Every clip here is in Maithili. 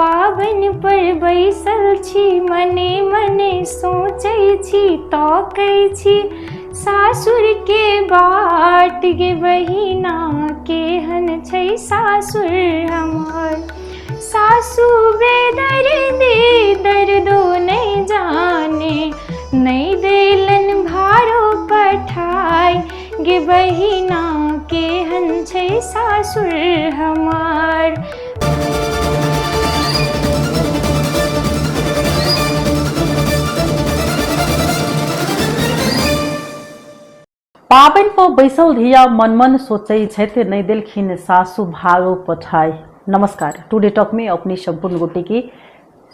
पाबनि पर बैसल छी, मने मने सोचै छी, तकै छी सासुर के बाट गे बहिना, केहन छै सासुर हमर। सासु बेदर्दी दर्दो नहि जाने, नहि देलन भारो पठाय गे बहिना, केहन छै सासुर हमार। पाबनि पर बैसल धिया मन मन सोचै छथि, नहि देलखिन सासु भारो पठाय। नमस्कार, टुडे टॉक में अपने सम्पूर्ण गोटे के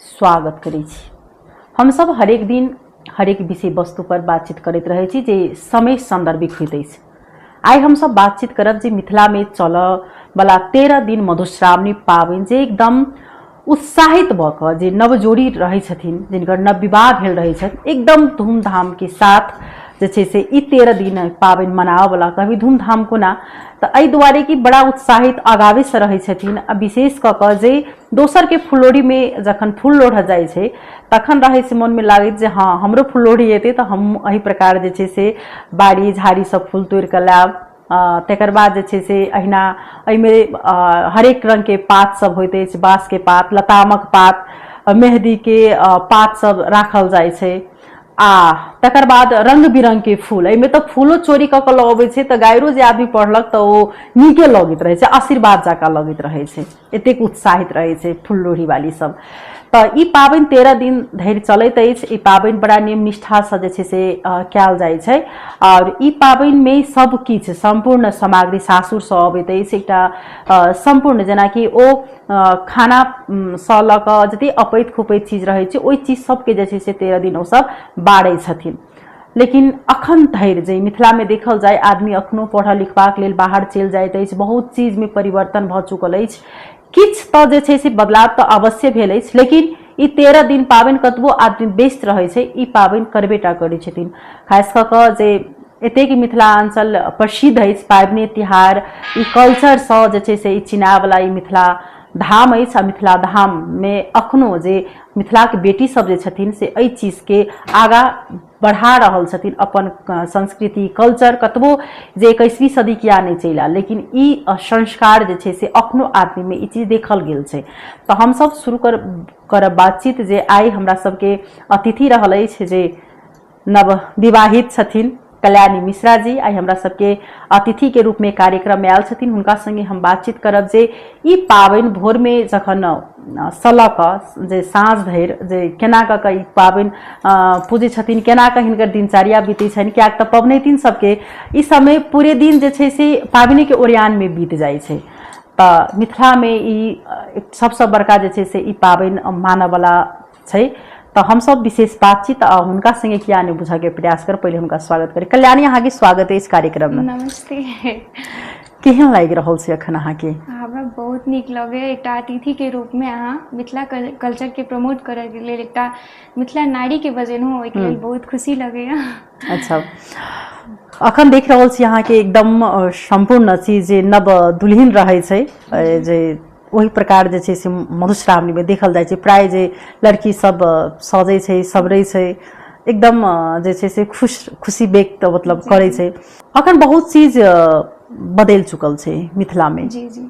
स्वागत करै छी। हम सब हरेक दिन हरेक विषय वस्तु पर बातचीत करैत रहै छी जे समय संदर्भिक होइत अछि। आइ हम सब बातचीत करब जे मिथिला में चलऽ वाला 13 दिन मधुश्रावणी पाबनि जे एकदम उत्साहित भऽ कऽ जे नव जोड़ी रहै छथिन, जिनकर नव विवाह भेल रहै छथि, एकदम धूमधाम के साथ जे छै से ई 13 दिन पाबनि मनाबऽवला। कभी धूमधाम कोना तऽ एहि दुआरे कि बड़ा उत्साहित अगावेसँ रहै छथिन आ विशेष कऽ कऽ जे दोसरके फुललोढ़ीमे जखन फूल लोढ़ऽ जाइ छै तखन रहै छै मोनमे लागैत जे हँ हमरो फुललोढ़ी एतै तऽ हम एहि प्रकार जे छै से बाड़ी झाड़ीसँ फूल तोड़ि कऽ लायब। तकर बाद जे छै से अहिना एहिमे हरेक रङ्गके पात सब होइत अछि, बाँसके पात, लतामक पात, मेहदीके पात सब राखल जाइ छै आ तकर बाद रङ्ग बिरङ्गके फूल। एहिमे तऽ फूलो चोरी कऽ कऽ लऽ अबै छै तऽ गाइरो जे आदमी पढ़लक तऽ ओ नीके लगैत रहै छै, आशीर्वाद जकाँ लगैत रहै छै, एतेक उत्साहित रहै छै फूल लोढ़ी वाली सब। तऽ ई पाबनि 13 दिन धरि चलैत अछि। ई पाबनि बड़ा नियम निष्ठासँ जे छै से कयल जाइ छै आओर ई पाबनिमे सब किछु सम्पूर्ण सामग्री सासुरसँ अबैत अछि। एकटा सम्पूर्ण जेनाकि ओ खाना सँ लऽ कऽ जते अपैत खुपैत चीज रहै छै ओहि चीज सबके जे छै से 13 दिन ओसब बारै छथिन। लेकिन अखन धरि जे मिथिलामे देखल जाय आदमी अखनो पढ़ऽ लिखबाक लेल बाहर चलि जाइत अछि, बहुत चीजमे परिवर्तन भऽ चुकल अछि, किछु तऽ जे छै से बदलाव तऽ अवश्य भेल अछि, लेकिन ई 13 दिन पाबनि कतबो आदमी व्यस्त रहै छै ई पाबनि करबे टा करै छथिन। खास कऽ कऽ जे एतेक मिथिलाञ्चल प्रसिद्ध अछि पाबनि तिहार ई कल्चरसँ जे छै से ई चिनावला ई मिथिला धाम अछि आ मिथिला धाममे अखनो जे मिथिलाके बेटी सब जे छथिन से एहि चीजके आगाँ बढ़ा रहल छथिन। अपन संस्कृति कल्चर कतबो जे 21वीं सदी किया नहि चलि आयल, लेकिन ई संस्कार जे छै से अखनो आदमीमे ई चीज देखल गेल छै। तऽ हमसब शुरू करब बातचीत जे आइ हमरा सबके अतिथि रहल अछि जे नव विवाहित छथिन कल्याणी मिश्रा जी, आइ हमरा सबके अतिथि के रूप में कार्यक्रम में आयल छथिन। हुनका संगे हम बातचीत करब जे ई पाबनि भोर में जखन सँ लऽ कऽ जे साँझ धरि जे केना कऽ कऽ ई पाबनि पूजै छथिन, केना कऽ हिनकर दिनचर्या बीतै छनि, किएक तऽ पबनैतिन सबके ई समय पूरे दिन जे छै से पाबनिके ओरियानमे बीत जाइ छै। तऽ मिथिलामे ई सबसँ बड़का जे छै से ई पाबनि मानऽवला छै। तऽ हमसब विशेष बातचीत आ हुनका संगे किया नहि बुझऽ के प्रयास कर, पहिले हुनका स्वागत करी। कल्याणी, अहाँके स्वागत अछि कार्यक्रम में। नमस्ते। केहन लागि रहल छै अखन अहाँके? हमरा बहुत नीक लगैया। एकटा अतिथि के रूप में अहाँ मिथिला कल्चर के प्रमोट करऽ के लेल एकटा मिथिला नारी के बजेलहुँ, ओहिके लेल बहुत खुशी लगैया। अच्छा, अखन देख रहल छी अहाँके एकदम सम्पूर्ण चीज जे नव दुल्हिन रहै छै जे ओहि प्रकार जे छै से मधुश्रावणीमे देखल जाइ छै। प्राय जे लड़की सब सजै छै सवरै छै एकदम जे छै से खुश खुशी व्यक्त मतलब करै छै। अखन बहुत चीज बदलि चुकल छै मिथिलामे। जी जी।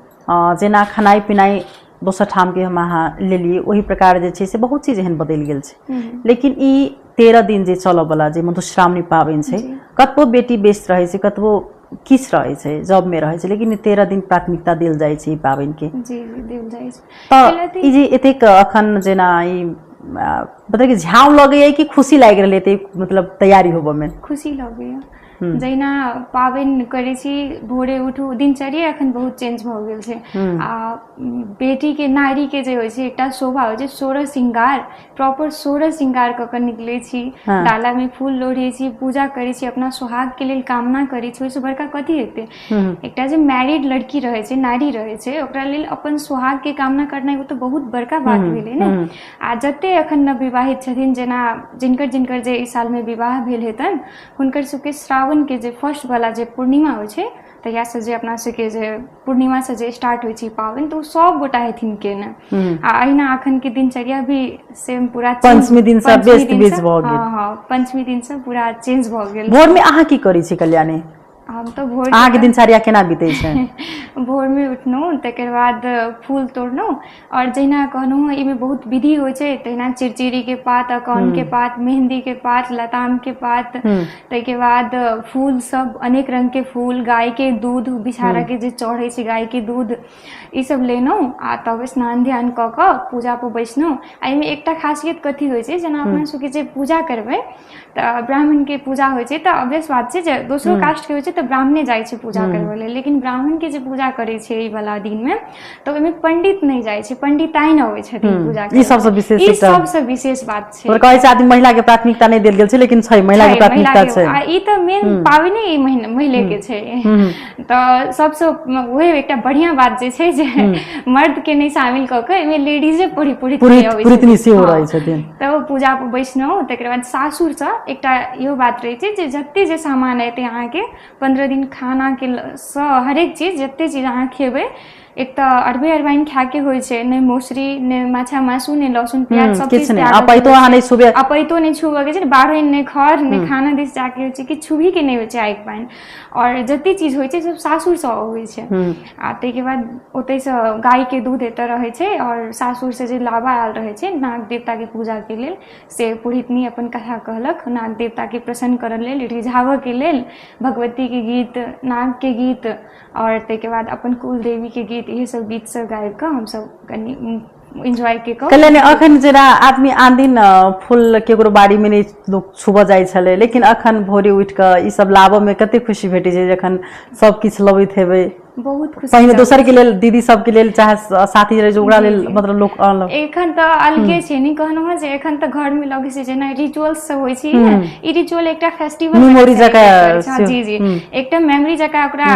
जेना खेनाइ पिनाइ दोसर ठामके हम अहाँ लेलियै ओहि प्रकार जे छै से बहुत चीज एहन बदलि गेल छै, लेकिन ई 13 दिन जे चलऽवला जे मधुश्रावणी पाबनि छै, कतबो बेटी व्यस्त रहै छै, कतबो किछु रहै छै, जॉबमे रहै छै, लेकिन 13 दिन प्राथमिकता देल जाइ छै ई पाबनिके। जी जी, देल जाइ छै। तऽ ई जे एतेक अखन जेना ई मतलब कि झाँव लगैया कि खुशी लागि रहलै एतेक मतलब तैयारी होबऽमे? खुशी लगैया। जहिना पाबनि करै छी भोरे उठू, दिनचर्या एखन बहुत चेंज भऽ गेल छै। आ बेटीके नारीके जे होइ छै एकटा शोभा होइ छै सोरह श्रृंगार, प्रॉपर सोरह श्रृंगार कऽ कऽ निकलै छी, डालामे फूल लोढ़ै छी, पूजा करै छी, अपना सुहागके लेल कामना करै छी, ओहिसँ बड़का कथी हेतै? एकटा जे मैरिड लड़की रहै छै, नारी रहै छै, ओकरा लेल अपन सुहागके कामना करनाइ ओ तऽ बहुत बड़का बात भेलै ने। आ जते एखन नवविवाहित छथिन, जेना जिनकर जिनकर जे ई सालमे विवाह भेल हेतनि, हुनकर सबके श्रावणके जे फर्स्ट वाला जे पूर्णिमा होइ छै तहियासँ जे अपना सबके जे पूर्णिमासँ जे स्टार्ट होइ छै पाबनि, तऽ ओ सब गोटा हेथिन केने। आ अहिना अखन के दिनचर्या भी सेम पूरा पंचमी दिनसँ व्यस्त बीच भऽ गेल। हँ, पंचमी दिनसँ पूरा चेंज भऽ गेल। भोरमे अहाँ की करै छी कल्याणी? हम तऽ भोर अहाँके दिनचर्या केना बीतै छै? भोरमे उठलहुँ, तकर बाद फूल तोड़लहुँ, आओर जहिना कहलहुँ एहिमे बहुत विधि होइ छै, तहिना चिड़चिड़ीके पात, अकौनके पात, मेहन्दीके पात, लतामके पात, ताहिके बाद फूल सब, अनेक रङ्गके फूल, गायके दूध, बिछाराके जे चढ़ै छै गायके दूध, ई सब लेलहुँ आ तब स्नान ध्यान कऽ कऽ पूजा पर बैसलहुँ। आ एहिमे एकटा खासियत कथी होइ छै, जेना अपना सबके जे पूजा करबै तऽ ब्राह्मणके पूजा होइ छै, तऽ ऑब्वियस बात छै जे दोसरो कास्टके होइ छै तऽ ब्राह्मणे जाइ छै पूजा करबै लेल, लेकिन ब्राह्मणके जे पूजा करै छै एहि वाला दिनमे, तऽ ओहिमे पंडित नहि जाइ छै, पंडिताइन अबै छथिन पूजा। ई सबसँ विशेष, ई सबसँ विशेष बात छै। और कहै छै आदमी महिला के प्राथमिकता नहि देल गेल छै, लेकिन छै, महिला के प्राथमिकता छै। आ ई तऽ मेन पाबनि ई महिले के छै, तऽ सबसँ वही एकटा बढ़िया बात जे छै जे मर्द के नहि शामिल कऽ के एहिमे लेडीजे पुरोहित सेहो रहै छथिन। तऽ ओ पूजा पर बैसलहुँ, तकर बाद सासुरसँ एकटा इहो बात रहै छै जे जते जे सामान एतै अहाँके 15 दिन खानाके सँ हरेक चीज, जते चीज अहाँ खेबै, एक तऽ अरबे अरबाइन खायके होइ छै, नहि मौसरी, नहि माछा मासु, नहि लहसुन प्याज, सब चीज। अपैतो अहाँ नहि छुबे, अपैतो नहि छुबऽ के छै, बाढ़नि नहि, खर नहि, खाना दिस जाके होइ छै कि छुबी के नहि होइ छै आगि पानि, आओर जते चीज होइ छै सब सासुरसँ अबै छै। आ ताहिके बाद ओतहिसँ गायके दूध एतऽ रहै छै, आओर सासुरसँ जे लाबा आयल रहै छै नाग देवताके पूजाके लेल, से पुरहितनी अपन कथा कहलक, नाग देवताके प्रसन्न करऽ लेल, रिझाबऽके लेल भगवतीके गीत, नागके गीत, आओर ताहिके बाद अपन कुल देवीके गीत, इहे सब गीत सब गाबि कऽ हमसब कनि एन्जॉय के कऽ कल्याणी। अखन जेना आदमी आन दिन फूल केकरो बाड़ी में नहि लोक छुबऽ जाइ छलै, लेकिन अखन भोरे उठि कऽ ई सब लाबऽ में कते खुशी भेटै छै जखन सब किछु लबैत हेबै? बहुत खुशी। पहिने दोसर के लेल, दीदी सबके लेल, चाहे साथी रहै छै ओकरा लेल, मतलब लोक अनलक। एखन तऽ अलगे छै। नहि कहलहुँ हँ जे एखन तऽ घर में लगै छै जेना रिचुअल्स सब होइ छै ने, ई रिचुअल एकटा फेस्टिवल मेमोरी जकाँ। जी जी, एकटा मेमोरी जकाँ ओकरा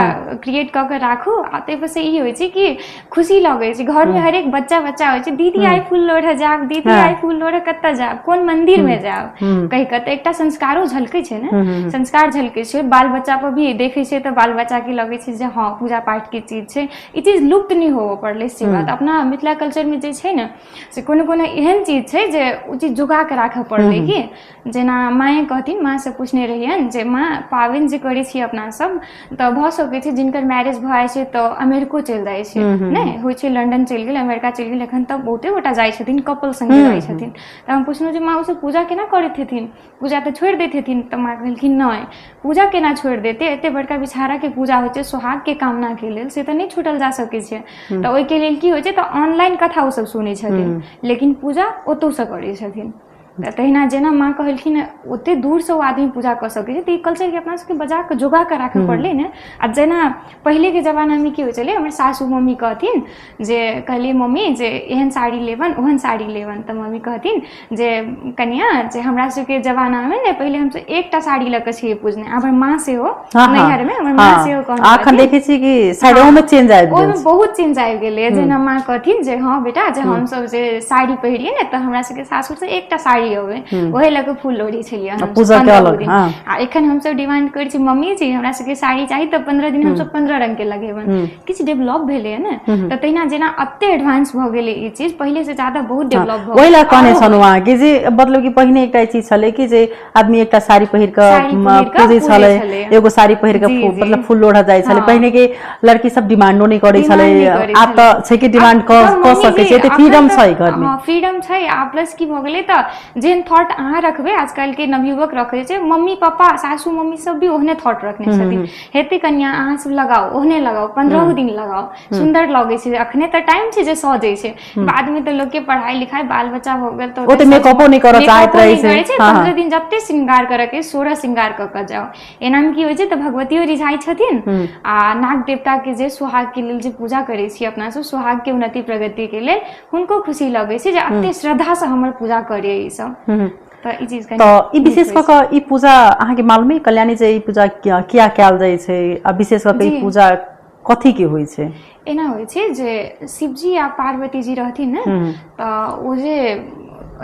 क्रिएट कऽ के राखू। आ ताहि पर से ई होइ छै कि खुशी लगै छै घर में, हरेक बच्चा बच्चा होइ छै, दीदी आइ फूल लोढ़ऽ जायब, दीदी आइ फूल लोढ़ऽ कतऽ जायब, कोन मंदिर में जायब कहि कऽ। तऽ एकटा संस्कारो झलकै छै ने, संस्कार झलकै छै। बाल बच्चा पर भी देखै छै तऽ बाल बच्चा के लगै छै जे हँ, पूजा पाठ के चीज छै, ई चीज लुप्त नहि होबऽ पड़लै। से बात अपना मिथिला कल्चर में जे छै ने, से कोनो कोनो एहन चीज छै जे ओ चीज जोगा कऽ राखऽ पड़लै। कि जेना माँए कहथिन, माँसँ पुछने रहियनि जे माँ, पाबनि जे करै छियै अपना सब, तऽ भऽ सकै छै जिनकर मैरिज भऽ जाइ छै तऽ अमेरिको चलि जाइ छै, नहि होइ छै, लंडन चलि गेल, अमेरिका चलि गेल, एखन तऽ बहुते गोटा जाइ छथिन, कपल संगे जाइ छथिन। तऽ हम पुछलहुँ जे माँ, ओसभ पूजा केना करैत हेथिन? पूजा तऽ छोड़ि दैत हेथिन। तऽ माँ कहलखिन, नहि, पूजा केना छोड़ि देतै? एते बड़का बिछहाराके पूजा होइ छै सोहागके कामनाके लेल, से तऽ नहि छूटल जा सकै छै। तऽ ओहिके लेल की होइ छै तऽ ऑनलाइन कथा ओसभ सुनै छथिन, लेकिन पूजा ओतहुसँ करै छथिन। तऽ तहिना जेना माँ कहलखिन, ओते दूरसँ ओ आदमी पूजा कऽ सकै छै, तऽ ई कल्चरके अपना सबके बचा कऽ जोगा कऽ राखऽ पड़लै ने। आ जेना पहिलेके जमानामे की होइ छलै, हमर सासू मम्मी कहथिन जे, कहलियै मम्मी जे एहन साड़ी लेबन, ओहन साड़ी लेबन, तऽ मम्मी कहथिन जे कनिया, जे हमरा सबके जमानामे ने पहिले हमसब एकटा साड़ी लऽ कऽ छियै पूजने। हमर माँ सेहो नैहरमे हमर माँ सेहो कहने। अखन देखै छी कि शायद ओहिमे चेंज आबि गेल। ओहिमे बहुत चेंज आबि गेलै। जेना माँ कहथिन जे हँ बेटा, जे हमसब जे साड़ी पहिरियै ने तऽ हमरा सबके सासुरसँ एकटा साड़ी अबै, ओहे लऽ कऽ फूल लोढ़ी छलियै। आ एखन हमसब डिमांड करै छी, मम्मी जी, हमरा सबके साड़ी चाही तऽ 15 दिन हमसब 15 रंग के लगेबन। किछु डेवलप भेलै ने, तऽ तहिना जेना एते एडवांस भऽ गेलै ई चीज, पहिले से ज्यादा बहुत डेवलप भऽ ओहि लए कहने छलहुँ अहाँ कि जे मतलब कि पहिने एकटा चीज छलै कि जे आदमी एकटा साड़ी पहिर कऽ पूजै छलै, एगो साड़ी पहिर कऽ मतलब फूल लोढ़ऽ जाइ छलै। पहिने के लड़की सब डिमांडो नहि करै छलै, आब तऽ छै कि डिमांड कऽ सकै छै, एते फ्रीडम छै घरमे। फ्रीडम छै। आ प्लस की भऽ गेलै तऽ जेहन थॉट अहाँ रखबै, आजकल के नवयुवक रखै छै, मम्मी पापा, सासू मम्मी सब भी ओहने थॉट रखने छथिन, हेतै कनिया, अहाँ सब लगाउ, ओहने लगाउ, 15 दिन लगाउ, सुन्दर लगै छै। अखने तऽ टाइम छै जे सजै छै, बाद में तऽ लोक के पढ़ाई लिखाई, बाल बच्चा हो गेल तऽ ओते मेकअपो नहि करऽ चाहैत रहै छै। 15 दिन जते श्रृंगार करऽ के, 16 श्रृंगार कऽ के जाउ। एना मे की होइ छै तऽ भगवतियो रिझाइ छथिन आ नाग देवता के जे सुहाग के लेल जे पूजा करै छी अपना सब, सुहाग के उन्नति प्रगति के लेल, हुनको खुशी लगै छै जे एते श्रद्धा से हमर पूजा करे ई सब। तऽ ई चीज तऽ ई विशेष कऽ कऽ ई पूजा अहाँके मालूम है कल्याणी, जे ई पूजा किया कयल जाइ छै आ विशेष कऽ कऽ ई पूजा कथी के होइ छै? एना होइ छै जे शिवजी आ पार्वती जी रहथिन ने, तऽ ओ जे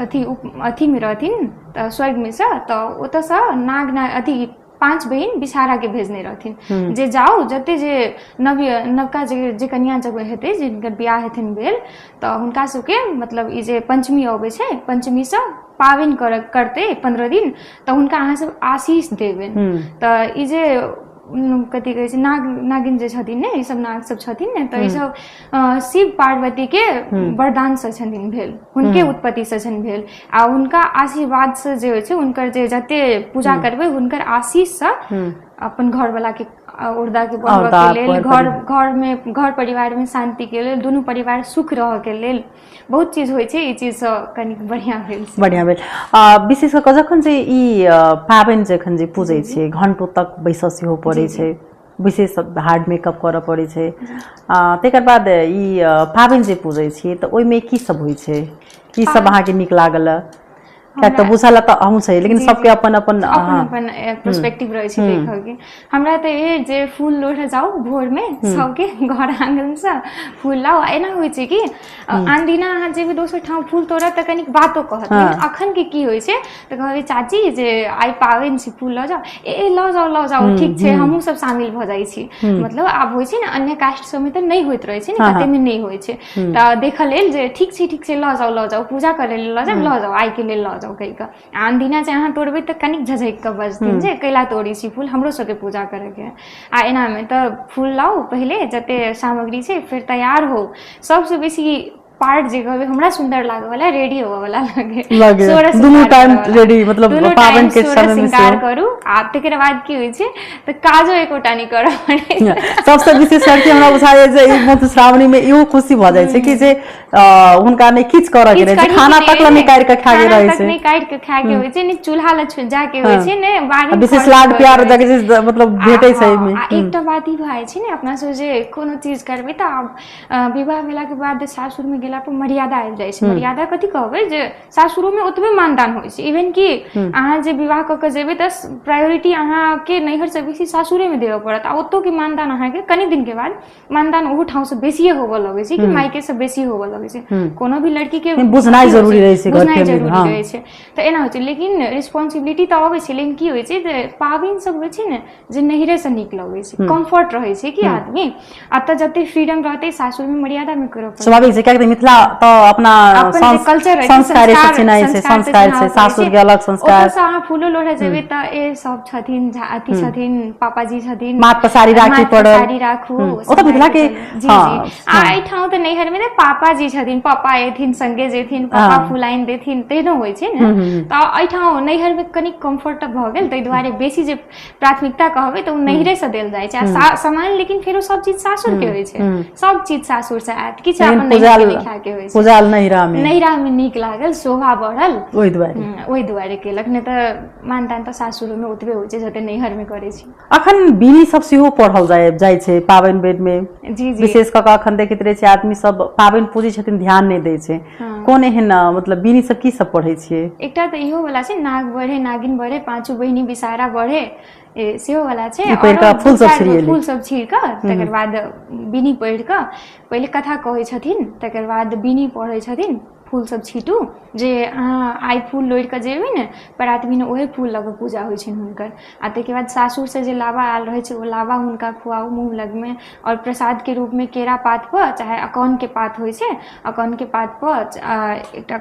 अथी अथीमे रहथिन तऽ स्वर्गमे सँ, तऽ ओतऽसँ नाग अथी 5 बहिन बिषहारा के भेजने रहथिन जे जाउ जते जे नवका जे कनिया जब हेतै, जिनकर बियाह हेथिन भेल, तऽ हुनका सबके मतलब ई जे पंचमी अबै छै, पंचमीसँ पाबनि करतै 15 दिन, तऽ हुनका अहाँ सब आशीष देबनि। तऽ ई जे कथी कहै छै, नागिन जे छथिन ने, ई सब नाग सब छथिन ने, तऽ ई सब शिव पार्वती के वरदान से छथिन भेल, हुनके उत्पत्ति से छनि भेल। आ हुनका आशीर्वाद से जे होइ छै, हुनकर जे जते पूजा करबै, हुनकर आशीष से अपन घरवाला के औरदा के बढ़बऽ के लेल, घर घर में घर परिवार में शांति के लेल, दुनू परिवार सुख रहऽ के लेल बहुत चीज होइ छै। ई चीज सँ कनिक बढ़िआँ भेल। बढ़िआँ भेल। विशेष कऽ जखन जे ई पाबनि जखन जे पूजै छियै, घंटो तक बैसऽ सेहो पड़ै छै, विशेष हार्ड मेकअप करऽ पड़ै छै। तकर बाद ई पाबनि जे पूजै छियै तऽ ओहिमे की सब होइ छै, की सब अहाँके नीक लागल? किएक तऽ बुझल तऽ अहूँ छै, लेकिन सबके अपन अपन अपन अपन पर्सपेक्टिव रहै छै देखऽ के। हमरा तऽ इहे जे फूल लोढ़ऽ जाउ भोर मे, सबके घर आंगन से फूल लाउ। एना होइ छै कि आन दिना अहाँ जेबै दोसर ठाम फूल तोड़ऽ तऽ कनिक बातो कहत, लेकिन अखन के की होइ छै तऽ कहबै चाची जे आइ पाबनि छै, फूल लऽ जाउ। ए लऽ जाउ लऽ जाउ, ठीक छै, हमहूँ सब शामिल भऽ जाइ छी। मतलब आब होइ छै ने, अन्य कास्ट सबमे तऽ नहि होइत रहै छै ने, कते मे नहि होइ छै। तऽ देखऽ लेल जे ठीक छै ठीक छै, लऽ जाउ लऽ जाउ, पूजा करै लेल लऽ जाउ लऽ जाउ, आइ के लेल लऽ जाउ कहि कऽ। आन दिना जे अहाँ तोड़बै तऽ कनिक झझकि कऽ बजथिन जे कैला तोड़ै छी फूल, हमरो सबके पूजा करैके। आ एनामे तऽ फूल लाउ पहिले जते सामग्री छै, फेर तैयार हो। सबसँ बेसी पार्ट जे कहबै हमरा सुन्दर लागऽ वाला, रेडी होबऽ वाला लगे। दुनू टाइम रेडी, मतलब पाबनि के समय में श्रृंगार करू। आ तकर बाद की होइ छै तऽ काजो एकोटा नहि करऽ पड़ै। सबसे विशेष करके हमरा बुझाइए जे ई मधुश्रावणी में इहो खुशी भऽ जाइ छै कि जे हुनका नहि किछु करऽ के रहै छै, खाना तक नहि काटि कऽ खाय के रहै छै, नहि काटि कऽ खाय के होइ छै, नहि चूल्हा लग जाय के होइ छै, नहि बाड़ी। विशेष लाड प्यार जगह मतलब भेटै छै एहिमे। आ एकटा बात ई भऽ जाइ छै ने, अपना सब जे कोनो चीज करबै तऽ आब विवाह भेलाके बाद सासुरमे गेला पर मर्यादा आबि जाइ छै। मर्यादा कथी कहबै, जे सासुरोमे ओतबे मानदान होइ छै। इवन कि अहाँ जे विवाह कऽ के जेबै तऽ प्रायोरिटी अहाँके नैहरसँ बेसी सासुरेमे देबऽ पड़त। आ ओतौके मानदान अहाँके कनि दिनके बाद मानदान ओहू ठामसँ बेसिए होबऽ लगै छै कि मायकेसँ बेसी होबऽ लगै छै। कोनो भी लड़कीके बुझनाइ जरूरी रहै छै, बुझनाइ जरूरी रहै छै। तऽ एना होइ छै, लेकिन रिस्पॉन्सिबिलिटी तऽ अबै छै। लेकिन की होइ छै जे पाबनि सब होइ छै ने, जे नैहरेसँ नीक लगै छै, कम्फर्ट रहै छै कि आदमी एतऽ जते फ्रीडम रहतै, सासुरमे मर्यादामे करऽ पड़तै। स्वाभाविक छै, कियाकि मिथिला तऽ अपना कल्चर संस्कार से चिन्है छै, संस्कार छै, सासुर के अलग संस्कार। ओतऽ अहाँ फूलो लोढ़ऽ जेबै तऽ ए सब छथिन, अथी छथिन, पापाजी छथिन, माथ पर साड़ी राखी पड़ल, साड़ी राखू। ओतऽ मिथिला के जी जी। आ एहिठाम तऽ नैहर मे पापाजी छथिन, पापा एथिन संगे जेथिन, पापा फूल आनि देथिन, तेहनो होइ छै ने। तऽ एहिठाम नैहर मे कनि कम्फर्ट भऽ गेल, ताहि दुआरे बेसी जे प्राथमिकता कहबै तऽ ओ नैहरे से देल जाइ छै। आ सामान लेकिन फेरो सब चीज सासुर के होइ छै, सब चीज सासुर से आयत, किछु अपन नैहर के खाय के होइ छै। पूजा नैहरा मे, नैहरा मे नीक लागल, शोभा बढ़ल, ओहि दुआरे, ओहि दुआरे केलक। नहि तऽ मानदान तऽ सासुर मे ओतबे होइ छै जते नैहर मे करै छी। अखन बीनी सब सेहो पढ़ल जाइ छै पाबनि बेर मे। जी जी। विशेष कऽ कऽ अखन देखैत रहै छै आदमी सब पाबनि पूजै छथिन, ध्यान नहि दै छै। कोन एहन मतलब बीनी सब की सब पढ़ै छियै? एकटा तऽ इहो वाला छै, नाग बढ़े नागिन बढ़े पाँचो बहिनी बिसारा बढ़े, सेहो वाला छै। फूल सब छिड़ियेली, फूल सब छीड़ कऽ तकर बाद बीनी पढ़ि कऽ पहिले कथा कहै छथिन, तकर बाद बीनी पढ़ै छथिन। फूल सब छीटू जे अहाँ आइ फूल लोढ़ि कऽ जेबै ने परात भेने, ओहे फूल लऽ कऽ पूजा होइ छनि हुनकर। आ ताहिके बाद सासुरसँ जे लावा आयल रहै छै, ओ लावा हुनका खुआउ मुँह लगमे, आओर प्रसादके रूपमे केरा पातपर चाहे अकौनके पात होइ छै, अकौनके पातपर एकटा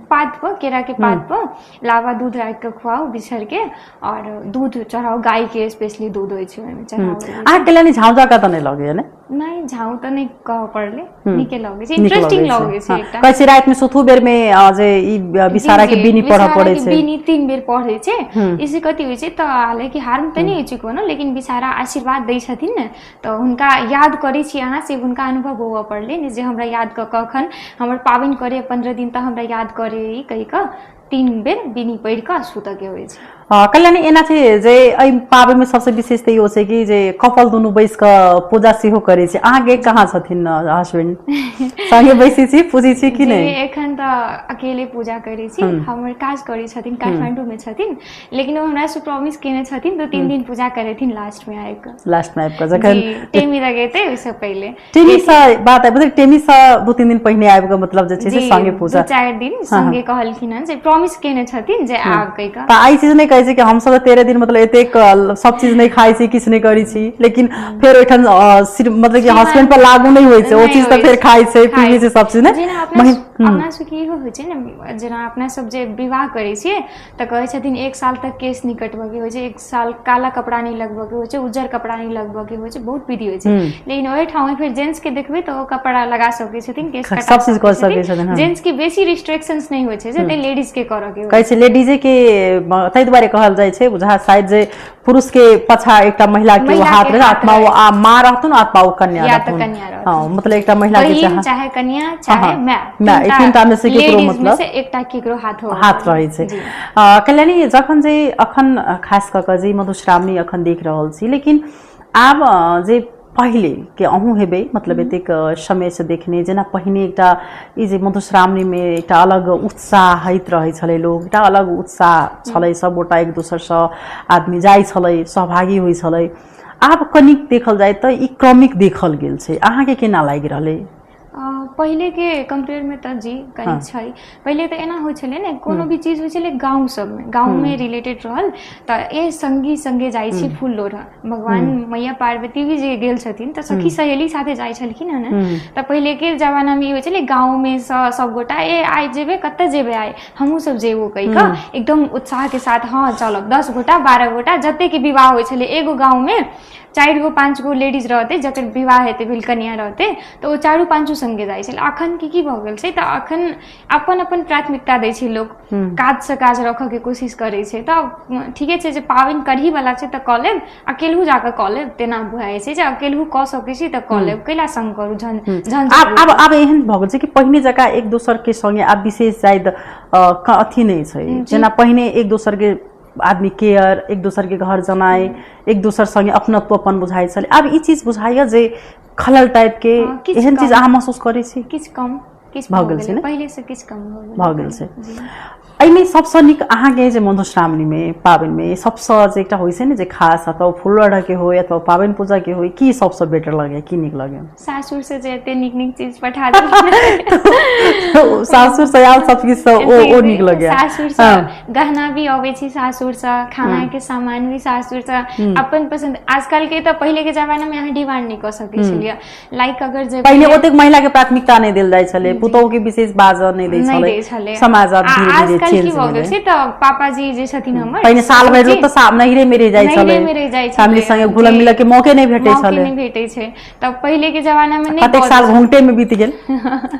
पातपर, केराके पातपर लावा दूध राखि कऽ खुआउ बिछड़के, आओर दूध चढ़ाउ गायके, स्पेशली दूध होइ छै ओहिमे चढ़ाओल। अहाँ कल्याणी झाँझा तऽ नहि लगैया ने? नहि, झाउ तऽ नहि कहऽ पड़लै, नीके लगै छै, इंटरेस्टिंग लगै छै। एकटा कहै छै रातिमे सुतू बेर मे जे ई बिसारा के बीनी पढ़ऽ पड़ै छै। बीनी 3 बेर पढ़ै छै। इसे कथी होइ छै तऽ हालांकि हार्म तऽ नहि होइ छै कोनो, लेकिन बिसारा आशीर्वाद दै छथिन ने, तऽ हुनका याद करै छी अहाँ, से हुनका अनुभव होबऽ पड़लै ने जे हमरा याद कऽ कऽ अखन हमर पाबनि करे 15 दिन तऽ हमरा याद करे, ई कहि कऽ 3 बेर बीनी पढ़ि कऽ सुतऽ के होइ छै। कल्याणी, एना छै जे एहि पाबनिमे सबसँ विशेष तऽ इहो छै कि जे कपल दुनू बैस कऽ पूजा सेहो करै छै। अहाँके कहाँ छथिन हस्बैंड? संगे बैसै छी, पूजै छी कि नहि? एखन तऽ अकेले पूजा करै छी। हमर काज करै छथिन, काठमांडू में छथिन, लेकिन ओ हमरा से प्रॉमिस केने छथिन 2-3 दिन पूजा करेथिन लास्ट में आबि कऽ। लास्ट में आबि कऽ जखन जी, टेमी लगेतै ओहिसँ पहिले। टेमी सँ बात आबि, मतलब टेमी सँ 2-3 दिन पहिने आबि कऽ, मतलब जे छै से संगे पूजा। 2-4 दिन संगे कहलखिन हन जे प्रॉमिस केने छथिन जे आब कहि कऽ। तऽ ई चीज नहि कहै छै कि हमसब तऽ 13 दिन मतलब एतेक सब चीज नहि खाइ छी, किछु नहि करै छी, लेकिन फेर ओहिठाम सिर्फ मतलब कि हस्बैंड पर लागू नहि होइ छै ओ नहि चीज, तऽ होइ फेर छै। खाइ छै, खाइ पीबै छै, सब चीज नहि। जेना अपना अपना सबके इहो होइ छै ने, जेना अपना सब जे विवाह करै छियै तऽ कहै छथिन एक साल तक केश नहि कटबऽके होइ छै, एक साल काला कपड़ा नहि लगबऽके होइ छै, उज्जर कपड़ा नहि लगबऽके होइ छै, बहुत विधि होइ छै। लेकिन ओहिठाम फेर जेंट्स के देखबै तऽ ओ कपड़ा लगा सकै छथिन, केश कटा सब चीज कऽ सकै छथिन, हँ। जेंट्स के बेसी रिस्ट्रिक्शंस नहि होइ छै जते लेडीज के करऽ के होइ। कहै छै लेडीजे के, ताहि दुआरे कहल जाइ छै बुझा शायद जे पुरुष के पछा एकटा महिला के ओ महिला हाथ के रहै, हाथ आत्मा ओ रहै। आ माँ रहथुन अथवा ओ कन्या या तऽ रहथुन। कन्या रहथुन। हँ, मतलब एकटा महिला के बहिन चाहे चाहे कन्या चाहे माय। माय, ई तीनटा में से केकरो लेडीज में मतलब से एकटा केकरो हाथ हो हाथ रहै छै। कल्याणी, जखन जे अखन खास कऽ कऽ जे मधुश्रावणी अखन देख रहल छी, लेकिन आब जे पहिले के अहूँ हेबै, मतलब एतेक समय से देखने, जेना पहिने एकटा ई जे मधुश्रावणीमे एकटा अलग उत्साह होइत रहै छलै लोक, एकटा अलग उत्साह छलै, सबगोटा एक दोसरसँ आदमी जाइ छलै, सहभागी होइ छलै, आब कनिक देखल जाय तऽ ई क्रमिक देखल गेल छै। अहाँके केना लागि रहलै? पहिले के कम्पेयर में तऽ जी कनिक छै। पहिले तऽ एना होइ छलै ने, कोनो भी चीज होइ छलै गाँव सबमे, गाँवमे रिलेटेड रहल तऽ ए संगी संगे जाइ छी फूल लोढ़ऽ। भगवान मैया पार्वती भी जे गेल छथिन तऽ सखी सहेली साथे जाइ छलखिन हँ ने। तऽ पहिले के जमानामे ई होइ छलै, गाँवमे सँ सबगोटा ए आइ जेबै, कतऽ जेबै, आइ हमहूँ सब जेबो कहि कऽ एकदम उत्साह के साथ, हँ चलब, 10 गोटा 12 गोटा जतेक विवाह होइ छलै। एगो गाँवमे चारि गो पाँच गो लेडीज रहतै जकर विवाह हेतै, भेल कनिया रहतै, तऽ ओ चारू पाँचो सङ्गे जाइ छलै। अखन की की भऽ गेल छै तऽ अखन अपन अपन प्राथमिकता दै छै लोक, काजसँ काज रखऽके कोशिश करै छै। तऽ ठीके छै जे पाबनि करही वाला छै तऽ कऽ लेब, अकेलहु जाकऽ कऽ लेब, तेना बुझाइ छै जे अकेलहु कऽ सकै छी तऽ कऽ लेब, कैला सङ्ग करू झन झन। आब आब आब एहन भऽ गेल छै कि पहिने जकाँ एक दोसर के संगे आब विशेष शायद अथी नहि छै। जेना पहिने एक दोसर के आदमी केयर, एक दोसर के घर जनाइ, एक दोसर संगे अपनत्व अपन बुझाइ छलै, आब ई चीज बुझाइया जे खलल टाइप के किछु एहन चीज कम। अहाँ महसूस करै छी? किछु कम, किछु भऽ गेल छै गेलै ने? पहिले से किछु कम भऽ गेलै। भऽ गेल छै। जी। एहिमे सबसँ नीक अहाँके जे मधुश्रावणीमे पाबनिमे सबसँ जे एकटा होइ छै ने जे खास, अथवा फूल लोढ़ऽके होइ अथवा पाबनि पूजाके होइ, की सबसँ बेटर लगैए, की नीक लगैए? सासुर से जे एते नीक नीक चीज पठा देलखिन। सासुर से आयल सब किछु ओ नीक लगैए? सासुर से गहना भी अबै छै, सासुर से खाना के सामान भी, सासुर से अपन पसंद। आजकल के तऽ पहिले के जमाना में अहाँ डिमांड नहि कऽ सकै छलियै, लाइक अगर जे पहिने ओतेक महिला के प्राथमिकता नहि देल जाइ छलै, पुतोहु के विशेष बाजऽ नहि दै नहि छलै। दै छलै। समाज आब आ धीरे धीरे आजकल की चेंज भऽ गेल भेलै। छै तऽ पापाजी जे छथिन हमर पहिने साल भरि लोक तऽ नैहरे मे रहि जाइ नैहरे छलै, मे रहि जाइ छलै। फैमिली संगे घुलऽ मिलऽ के मौके नहि भेटै मौके छलै। नहि भेटै छै, तऽ पहिले के जमाना में नहि कतेक साल घुंघटे मे बीत गेल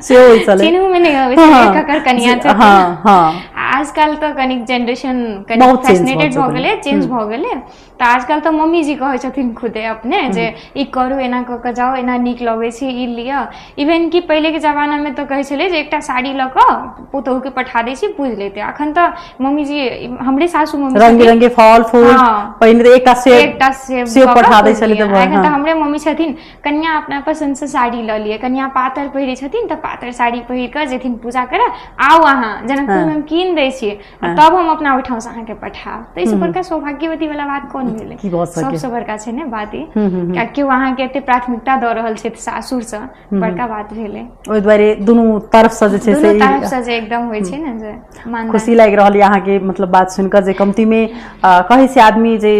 सेहो होइ छलै। चिन्हू में नहि अबै छलै ककर कनिया छथिन। हँ हँ आजकल तऽ कनिक जेनरेशन कनिक बहुत change भऽ फैसिनेटेड भऽ चुकल। गेलै, चेंज भऽ गेलै। तऽ आजकल तऽ मम्मी जी कहै छथिन खुदे अपने जे ई करू, एना कऽ कऽ जाउ, एना नीक लगै छै, ई लिअ। इवन कि पहिलेके जमानामे तऽ कहै छलै जे एकटा साड़ी लऽ कऽ पुतोहुके पठा दै छी, पूज लेतै। अखन तऽ मम्मी जी, हमरे सासू मम्मी रंग छथिन, बिरंग के फल फूल। पहिने तऽ एकटा सेब एकटा सेब सेब कऽ कऽ पठा दै पूज छलै लिअ। तऽ एखन तऽ हमरे मम्मी छथिन, कनिया अपना पसन्द से साड़ी लऽ लिअ। कनिया पातर पहिरै छथिन तऽ पातर साड़ी पहिर कऽ जेथिन पूजा करऽ, आउ अहाँ जनकपुरमे, हम कीन दै छियै आ तब हम अपना ओहिठामसँ अहाँके पठायब। तऽ एहिसँ बड़का सौभाग्यवती वाला बात कोन भेलै? की भऽ सकै? सबसँ बड़का छै ने बात ई कि केओ अहाँके एते प्राथमिकता दऽ रहल छै, सासुरसँ बड़का बात भेलै। ओहि दुआरे दुनू तरफसँ जे छै दुनू से ई तरफसँ जे एकदम होइ छै ने जे मानदान। खुशी लागि रहल यऽ अहाँके मतलब बात सुनि कऽ जे कमतीमे कहै छै आदमी जे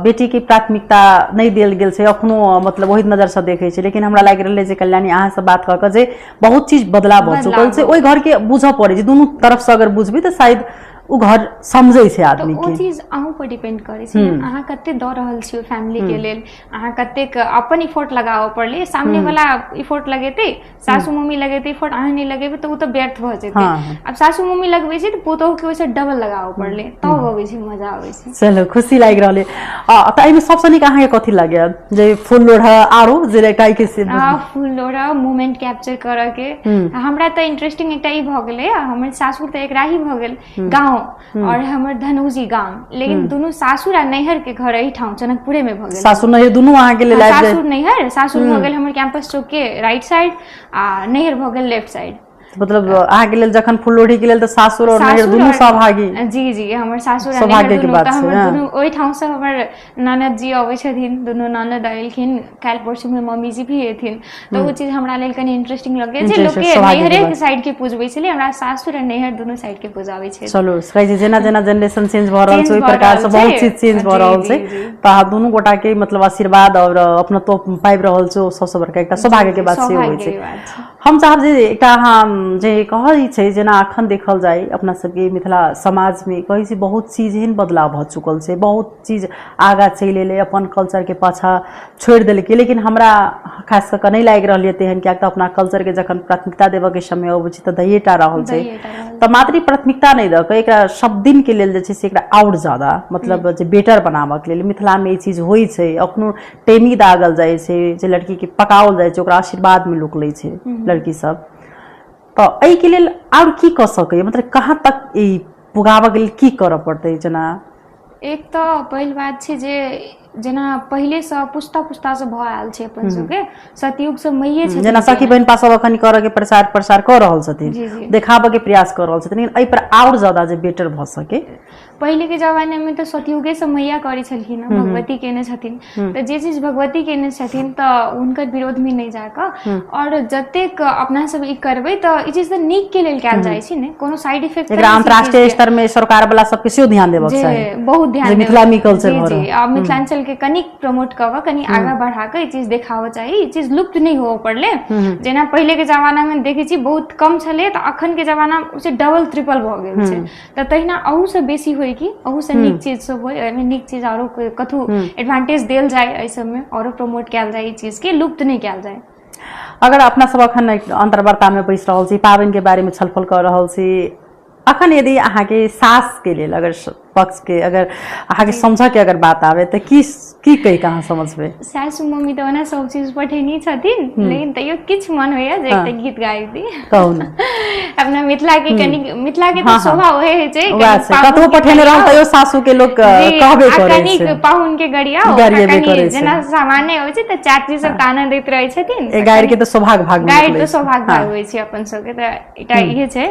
बेटीके प्राथमिकता नहि देल गेल छै अखनो, मतलब ओहि नजरसँ देखै छै, लेकिन हमरा लागि रहल जे कल्याणी अहाँसँ बात कऽ कऽ जे बहुत चीज बदलाव भऽ चुकल छै। ओहि घरके बुझऽ पड़ै छै, दुनू तरफसँ अगर बुझबै तऽ शायद ओ घर समझै छै तऽ आदमी ओ के। चीज अहूँ पर डिपेंड करै छै ने, अहाँ कते दऽ रहल छी ओहि फैमिली के लेल, अहाँ कतेक अपन इफोर्ट लगाबऽ पड़लै। सामने वाला इफोर्ट लगेतै, सासू मम्मी लगेतै इफोर्ट, अहाँ नहि लगेबै तऽ ओ तऽ व्यर्थ भऽ जेतै। आब सासू मम्मी लगबै छै तऽ पुतोहु के ओहिसँ डबल लगाबऽ पड़लै, तब अबै छै मजा, अबै छै। चलू, खुशी लागि रहल अइ। तऽ एहिमे सबसँ नीक अहाँके कथी लागैया, जे फूल लोढ़ा आरो जे एकटा एहि के फूल लोढ़ा, मोमेंट कैप्चर करऽ के। हमरा तऽ इंटरेस्टिंग एकटा ई भऽ गेलै, हमर सासुर तऽ एकराही भऽ गेल गाँव और हमर धनौजी गाम, लेकिन दुनू सासुर आ नैहर के घर एहिठाम जनकपुरे में भऽ गेल। सासुर नैहर दुनू अहाँके लेल आबि जाय। सासुर नैहर, सासुर भऽ गेल हमर कैंपस चौक के राइट साइड आ नैहर भऽ गेल लेफ्ट साइड। मतलब अहाँके लेल जखन फूल लोढ़ी के लेल तऽ सासुर और नैहर सासुर दुनू और- सहभागी। जी जी, हमर सासुर आ नैहर सौभाग्यके दुनू बात तऽ छै, हमर हँ। दुनू ओहिठामसँ हमर ननद जी अबै छथिन, दुनू ननद एलखिन, काल्हि परसूमे मम्मी जी भी एथिन, तऽ ओ चीज हमरा लेल कनि इंटरेस्टिंग लगैए जे Interesting, लोकके सौभाग्यके नैहरे बात। साइड के पूजबै छलै, हमरा सासुर आ नैहर दुनू साइड के पूजाबै छै। चलू, कहै छै जेना जेना जेनरेशन चेंज भऽ रहल छै चेंज ओहि भऽ प्रकार से रहल बहुत छै। चीज चेंज भऽ जी, रहल जी, छै। जी। तऽ अहाँ दुनू गोटा के मतलब आशीर्वाद और अपनत्व पाबि रहल छै, ओ सबसँ बड़का एकटा सौभाग्य के बात सेहो होइ सौभाग्यके छै। बात छै। हम चाहब जे एकटा अहाँ जे कहै छै, जेना अखन देखल जाय अपना सबके मिथिला समाजमे कहै छै बहुत चीज एहन बदलाव भऽ चुकल छै, बहुत चीज आगाँ चलि एलै, अपन कल्चरके पाछाँ छोड़ि देलकै, लेकिन हमरा खास कऽ कऽ नहि लागि रहल यऽ तेहन, किएक तऽ अपना कल्चरके जखन प्राथमिकता देबऽके समय अबै छै तऽ दैए टा रहल छै। दैए टा रहल। तऽ मात्र ई प्राथमिकता नहि दऽ कऽ एकरा सब दिनके लेल जे छै से एकरा आओर ज्यादा मतलब जे बेटर बनाबऽके लेल मिथिलामे ई चीज होइ छै, अखनो टेमी दागल जाइ छै, जे लड़कीके पकाओल जाइ छै ओकरा आशीर्वादमे लोक लै छै लड़की सब, तऽ एहिके लेल आओर की कऽ सकैए, मतलब कहाँ तक ई पुगाबऽके लेल की करऽ पड़तै जेना? एक तऽ पहिल बात छै जे जेना पहिलेसँ पुस्ता पुस्तासँ भऽ आयल छै अपन सबके सतयुगसँ मैये छथिन जेना सखी केने। बहिनपा सब अखन करऽ के प्रचार प्रसार कऽ रहल छथिन, जी, जी। देखाबऽ के प्रयास कऽ रहल छथिन, लेकिन एहि पर आओर ज्यादा जे बेटर भऽ सके। पहिलेके जमानामे तऽ सतयुगेसँ मैया करै छलखिन हँ, भगवती केने छथिन, तऽ जे चीज भगवती केने छथिन तऽ हुनकर विरोधमे नहि जाकऽ और जतेक अपना सब ई करबै तऽ ई चीज तऽ नीक के लेल कयल जाइ छै ने, कोनो साइड इफेक्ट एकरा अंतर्राष्ट्रीय स्तर में सरकार वाला सबके सेहो ध्यान देबऽ के जे चाही, बहुत ध्यान जे देबऽ- मिथिला मी कल्चर जी भऽ जी रहल। आ मिथिलांचल के कनिक प्रमोट कऽ कऽ कनि आगाँ बढ़ा कऽ ई चीज देखाबऽ चाही, ई चीज लुप्त नहि होबऽ पड़लै। जेना पहिले के जमाना मे देखै छी बहुत कम छलै, तऽ अखन के जमाना मे से डबल ट्रिपल भऽ गेल छै, तऽ तहिना अहू से बेसी होय कि अहू से नीक चीज सब होय, एहिमे नीक चीज आरो कथू एडवांटेज देल जाय, एहि सबमे आरो प्रमोट कयल जाय, ई चीज के लुप्त नहि कयल जाय। अगर अपना सब अखन अंतर्वार्ता में बैस रहल छी, पाबनि के बारे में छलफल कऽ रहल छी, अखन यदि अहाँके सास के लेल अगर पक्ष के अगर अहाँके समझऽ के अगर बात आवे तऽ की की कहि के अहाँ समझबै? सासु मम्मी तऽ ओना सब चीज पठेनी छथिन, लेकिन तैयो किछु मन होइया जे एकटा गीत गाबि दी। कहू ने। अपना मिथिला के कनि मिथिला के तऽ शोभा ओहे होइ छै, वएह कनिक छै, पाहुन कतबो के पठेने रहल गरियाओ। तैयो सासू के लोक जी, कहबे आ करै कनिक छै, पाहुन के गरियाओ, आ गरियेबे कनि करै छै। जेना सामान्य होइ छै तऽ चाची सब ताना दैत रहै छथिन। ए गारि के तऽ सौभाग्य भाग गारि निकलै तऽ छै। सौभाग्य भाग होइ छै अपन सबके, तऽ एकटा इहे छै।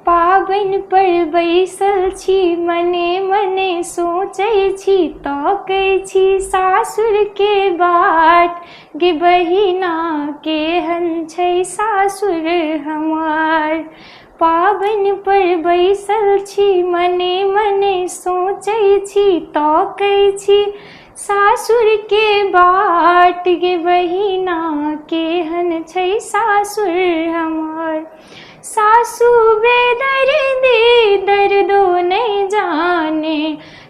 पाबनि पर बैसल छी मने मने सोचै छी तकै छी सासुर के बाट, गे बहिना केहन छै सासुर हमार। पाबनि पर बैसल छी मने मने सोचै छी तकै छी सासुर के बाट, गे बहिना केहन छै सासुर हमार। सासु बेदर्दी दर्दो नहीं जाने,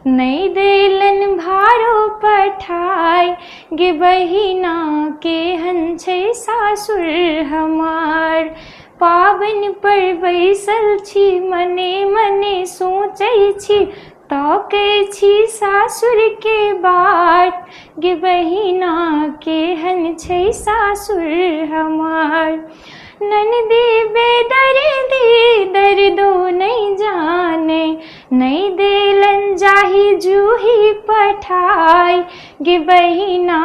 नहीं देलन भारो पठाय, गे बहिना केहन छै सासुर हमार। पाबनि पर बैसल छी मने मने सोचै छी तकै छी सासुर के बाट, गे बहिना केहन छै सासुर हमार। ननदी बेदर्दी दर्दो नहीं जाने, नहीं देलन जाही जूही पठाय, गे बहिना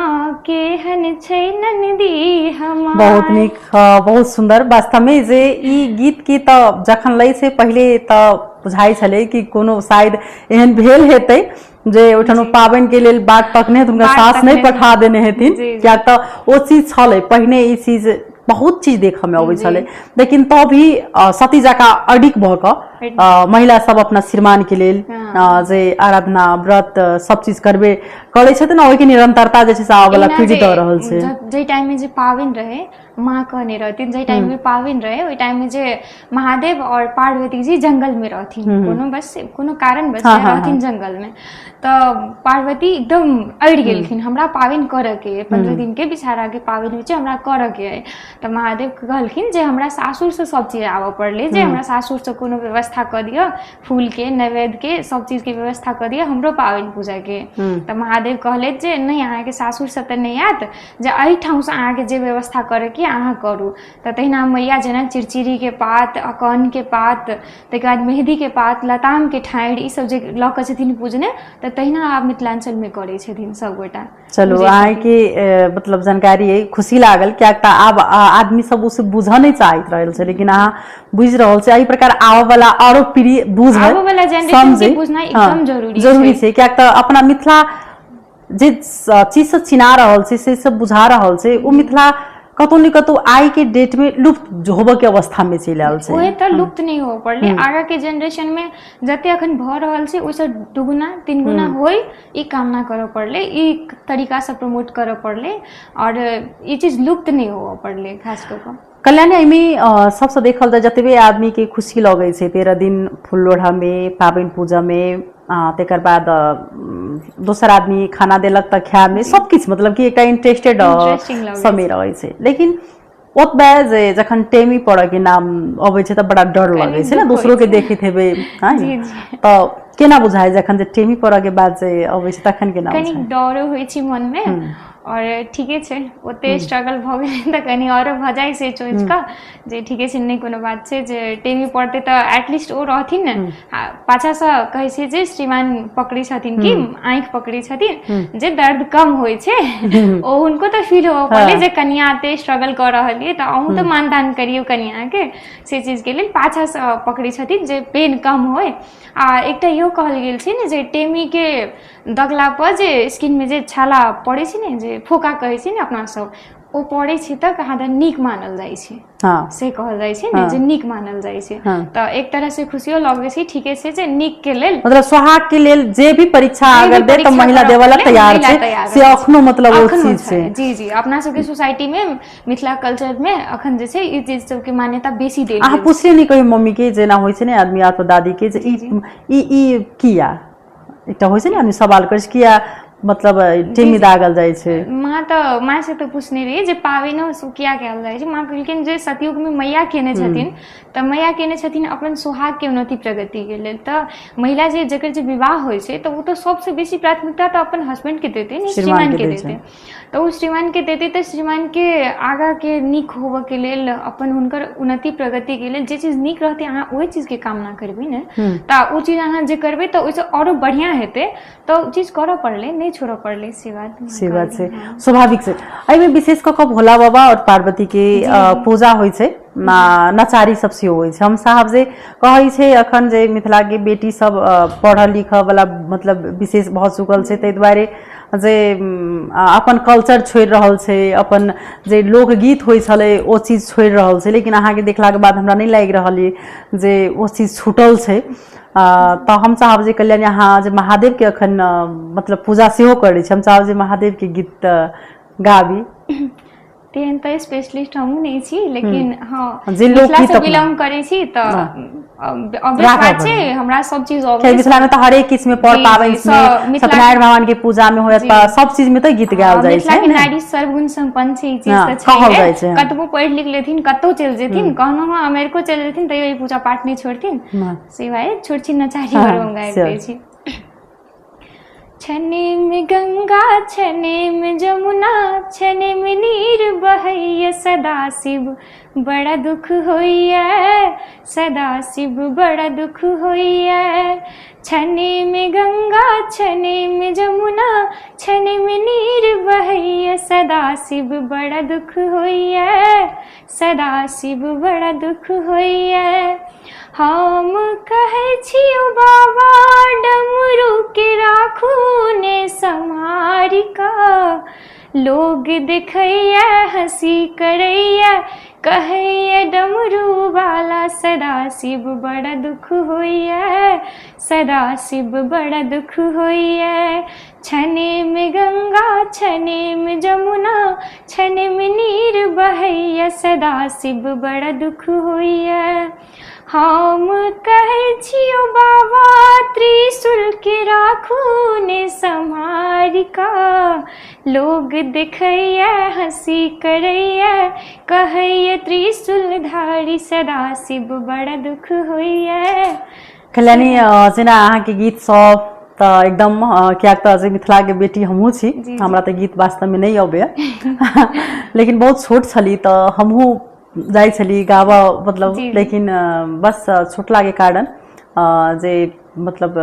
केहन छै ननदी हमार। बहुत नीक, बहुत सुन्दर। वास्तवमे जे ई गीत के तऽ जखन लै छै पहिले तऽ बुझाइ छलै कि कोनो शायद एहन भेल हेतै जे ओहिठाम ओ पाबनि के लेल बाट तकने हेतै, हुनका बाट सास नहि तकने पठा देने हेथिन, जी, जी। कियाक तऽ ओ चीज छलै पहिने, ई चीज बहुत चीज देखऽ मे अबै छलै, लेकिन तो भी सती जकाँ अडिग भऽ कऽ महिला सब अपना श्रीमान के लेल जे आराधना व्रत सब चीज करबे करै छथिन, आ ओहिके निरंतरता जे छै से आबऽ वाला एहिना पीढ़ी जे दऽ रहल छै। जाहि टाइम में जे पाबनि रहे, माँ कहने रहथिन, जाहि टाइम में पाबनि रहे ओहि टाइम में जे महादेव और पार्वती जी जंगल में रहथिन, कोनो बस कोनो कारण बस रहथिन जंगल में, तऽ पार्वती एकदम अड़ि गेलखिन, हमरा पाबनि करऽ के अइ, 15 दिन के बिषहारा के पाबनि होइ छै, हमरा करऽ के अइ। तऽ महादेव कहलखिन जे हमरा सासुर से सब चीज आबऽ पड़लै, जे हमरा सासुर से कोनो व्यवस्था व्यवस्था कऽ दिअ, फूलके, नैवेद्यके, सब चीजके व्यवस्था कऽ दिअ हमरो पाबनि पूजाके। तऽ महादेव कहलथि जे नहि, अहाँके सासुरसँ तऽ नहि आयत, जे एहिठामसँ अहाँके जे व्यवस्था करैके अहाँ करू। तऽ तहिना मैया जेना चिड़चिड़ीके पात, अकौनके पात, ताहिके बाद मेहदीके पात, लतामके ठाढ़ि, ईसब जे लऽ कऽ छथिन पूजने, तऽ तहिना आब मिथिलाञ्चलमे करै छथिन सबगोटा। चलू, अहाँके मतलब जानकारी अइ, खुशी लागल, कियाक तऽ आब आदमी सब ओ बुझऽ नहि चाहैत रहल छै, लेकिन अहाँ बुझि रहल छी। एहि प्रकार आबऽ वाला आरो पीढ़ी बुझै, आबऽ वाला जनरेशन के बुझनाइ एकदम जरूरी जरूरी छै, कियाक तऽ अपना मिथिला जे चीज सब चिना रहल छै, से सब बुझा रहल छै, ओ मिथिला कतौ ने कतौ आइ के डेट में लुप्त होबऽ के अवस्था में चलि आयल छै। ओहे तऽ लुप्त नहि होबऽ पड़लै, आगाँ के जनरेशन में जते अखन भऽ रहल छै ओहिसँ दुगुना तीन गुना होय, ई कामना करऽ पड़लै, ई तरीकासँ प्रमोट करऽ पड़लै आओर ई चीज लुप्त नहि होबऽ पड़लै खास कऽ कऽ। कल्याणी, एहिमे सबसँ देखल जाय जतबे आदमी के खुशी लगै छै 13 दिन फूल लोढ़ा में, पाबनि पूजा में, तकर बाद दोसर आदमी खाना देलक तऽ खाय में, सब किछु मतलब कि एकटा इंटरेस्टेड समय रहै छै। लेकिन ओतबे जे जखन टेमी पड़ऽ के नाम अबै छै तऽ बड़ा डर लगै छै ने, दोसरो के देखैत हेबै तऽ केना बुझाइ जखन जे टेमी पड़ऽ के बाद जे अबै छै तखन केना? कनी डरो होइ छै मन में, और ठीके छै, ओते स्ट्रगल भऽ गेलै तऽ कनी औरो भऽ जाइ छै सोचि कऽ जे ठीके छै, नहि कोनो बात छै, जे टेमी पड़तै तऽ एटलीस्ट ओ रहथिन ने पाछासँ। कहै छै जे श्रीमान पकड़ै छथिन कि आँखि पकड़ै छथिन जे दर्द कम होइ छै। ओ हुनको तऽ फील होबऽ पड़लै जे कनिया एते स्ट्रगल कऽ रहल यऽ, तऽ अहूँ तऽ मानदान करियौ कनियाके, से चीजके लेल पाछासँ पकड़ै छथिन जे पेन कम होइ। आ एकटा इहो कहल गेल छै ने जे टेमीके दगला पर जे स्किनमे जे छाला पड़ै छै ने, जे फोका कहै छै ने अपना सब, ओ पड़ै छै तऽ कहाँ दन नीक मानल जाइ छै। से कहल जाइ छै ने जे नीक मानल जाइ छै। तऽ एक तरह से खुशियो लगै छै, ठीके छै जे नीक के लेल, मतलब सुहाग के लेल जे भी परीक्षा अगर दे तऽ महिला देवला तैयार छै, से अखनो मतलब ओ चीज छै। जी जी, अपना सबके सोसाइटी में, मिथिला कल्चर में अखन जे छै ई चीज सबके मान्यता बेसी देल। अहाँ पुछले नहि कहियो मम्मी के, जेना होइ छै ने आदमी अथवा दादी के, जे ई ई ई किया? एकटा होइ छै ने आदमी सवाल करै छै, किया मतलब टेमी दागल जाइ छै? माँ तऽ माँ से तऽ पूछने रहियै जे पाबनिओ सब किया कयल जाइ छै। माँ कहलखिन जे सतयुगमे मैया केने छथिन तऽ मैया केने छथिन अपन सोहागके उन्नति प्रगतिके लेल। तऽ महिला जे जकर जे विवाह होइ छै तऽ ओ तऽ सबसँ बेसी प्राथमिकता तऽ अपन हस्बैंडके देतै ने, श्रीमानके देतै। तऽ ओ श्रीमानके देतै तऽ श्रीमानके आगाँके नीक होबऽके लेल, अपन हुनकर उन्नति प्रगतिके लेल जे चीज नीक रहतै अहाँ ओहि चीजके कामना करबै ने। तऽ ओ चीज अहाँ जे करबै तऽ ओहिसँ आओरो बढ़िआँ हेतै। तऽ ओ चीज करऽ पड़लै, नहि छोड़ऽ पड़लै, से बात से बात छै, स्वाभाविक छै। एहिमे विशेष कऽ कऽ भोला बाबा आओर पार्वती के पूजा होइ छै, नचारी सब सेहो होइ छै। हम साहब जे कहै छै अखन जे मिथिला के बेटी सब पढ़ऽ लिखऽ वाला मतलब विशेष भऽ चुकल छै, ताहि दुआरे जे अपन कल्चर छोड़ि रहल छै, अपन जे लोकगीत होइ छलै ओ चीज छोड़ि रहल छै। लेकिन अहाँके देखलाके बाद हमरा नहि लागि रहल अइ जे ओ चीज छूटल छै। तऽ हम चाहब जे कल्याणी अहाँ जे महादेवके अखन मतलब पूजा सेहो करै छी, हम चाहब जे महादेवके गीत गाबी। तेहन तऽ स्पेशलिस्ट हमहूँ नहि छी, लेकिन हँ जे मिथिलासँ बिलोंग करै छी तऽ ऑब्वियस बात छै हमरा सब चीज अबै। मिथिला में तऽ हरेक किस्म में पर पाबनि में, सत्यनारायण भगवान के पूजा में होयत, सब चीज में तऽ गीत गायल जाइ छै। मिथिला के नारी सर्वगुण संपन्न छै, ई चीज तऽ छै। कतबो पढ़ि लिख लेथिन, कतौ चलि जेथिन, कहनो अमेरिको चलि जेथिन, तैयो ई पूजा पाठ नहि छोड़थिन। से भाई छोट छिन नचारी हम गाबि दै छी। छने में गंगा, छने में जमुना, छने में नीर बहैया, सदा शिव बड़ा दुख होइया, सदा शिव बड़ा दुख होइया। छने में गंगा, छने में जमुना, छने में नीर बहैया, सदा शिव बड़ा दुख होइया, सदा शिव बड़ा दुख होइया। हम कहै छियौ बाबा डमरू के राखू ने सम्हारि कऽ, लोग देखैया हंसी करैया, कहैया डमरू वाला, सदा शिव बड़ा दुख होइया, सदा शिव बड़ा दुख होइया। छने में गंगा छने में जमुना, छने में नीर बहैया सदा शिव बड़ा दुख होइया। हम कहै छियौ बाबा त्रिशूल के राखू ने सम्हारिका, लोग देखैया हंसी करैया, कहैया त्रिशूल धारी सदा शिव बड़ा दुख होइया। कल्याणी, जेना अहाँके गीत सब तऽ एकदम, कियाक तऽ जे मिथिलाके बेटी हमहूँ छी, हमरा तऽ गीत वास्तवमे नहि अबैया, लेकिन बहुत छोट छली तऽ हमहूँ जाइ छली गाबऽ मतलब, लेकिन बस छुटलाके कारण जे मतलब